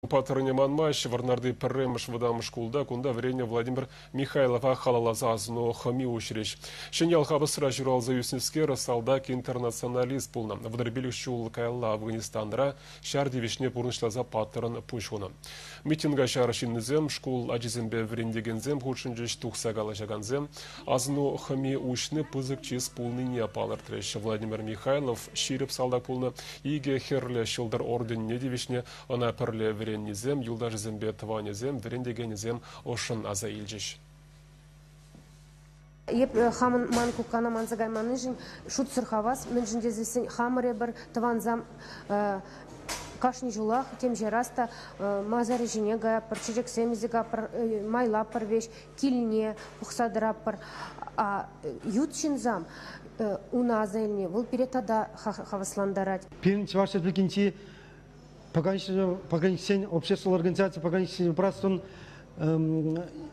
Паттӑрне манмасть, Вӑрнарти пӗрремӗш вӑтам шкулта кунта вӗреннӗ Владимир Михайлова халалласа асӑну хӑми уҫрӗҫ. Ҫӗньял Хапӑсра ҫуралса ӳснӗскер салтак-интернационалист пулнӑ. 35 ҫул каялла Афганистанра ҫар тивӗҫне пурнӑҫласа паттӑрӑн пуҫ хунӑ. Митинга ҫар ҫыннисем, шкул ачисемпе вӗрентекенсем хутшӑнчӗҫ, тухса калаҫакансем асӑну хӑми уҫни пысӑк чыс пулнине палӑртрӗҫ. Владимир Михайлов ҫирӗп салтак пулнӑ, икӗ Хӗрлӗ Ҫӑлтӑр орденне тивӗҫнӗ. Ӑна пӗрле вӗреннисем, юлташӗсемпе тӑванӗсем, вӗрентекенӗсем ӑшшӑн аса илчӗҫ. Эп хамӑн ман куккана манса кайманнишӗн шутсӑр хавас, мӗншӗн тесессӗн хамӑр эпир тӑвансам кашни ҫулах темиҫе раз та масарӗ ҫине каятпӑр, чечексем илсе капӑр, майлаппӑр веҫ, килне пӑхса тӑратпӑр. А ют ҫынсам уна аса илни вӑл пире тата хаваслантарать. Пирӗн Чӑваш Республикинчи пограничсен обществӑлла организаци пограничсен братствӑн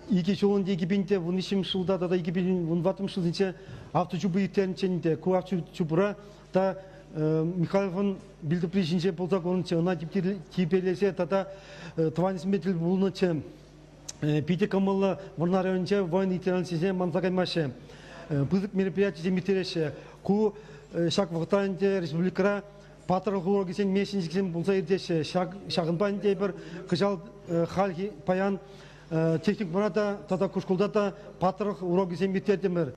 икӗ ҫулӑн 2000 те 13 ҫулта тата 2014 ҫулсенче авточупу ирттернӗччӗ ӗнтӗ. Ку авточупура та Михайловӑн вилтӑпри ҫинче пулса курнӑччӗ, ӑна тирпейлесе тата тӑванӗсемпе тӗл пулнӑччӗ. Питӗ кӑмӑллӑ Вӑрнар районӗнче воин ветерансене манса каймаҫҫӗ. Пысӑк мероприятисем ирттереҫҫӗ. Ку ҫак вӑхӑтра ӗнтӗ республикӑра паттӑрлӑх урокӗсен месячниксем пулса иртеҫҫӗ. Ҫакӑнпа ӗнтӗ эпир кӑҫал хальхи паян техникумра та тата ку шкулта та паттӑрлӑх урокӗсем ирттертӗмӗр.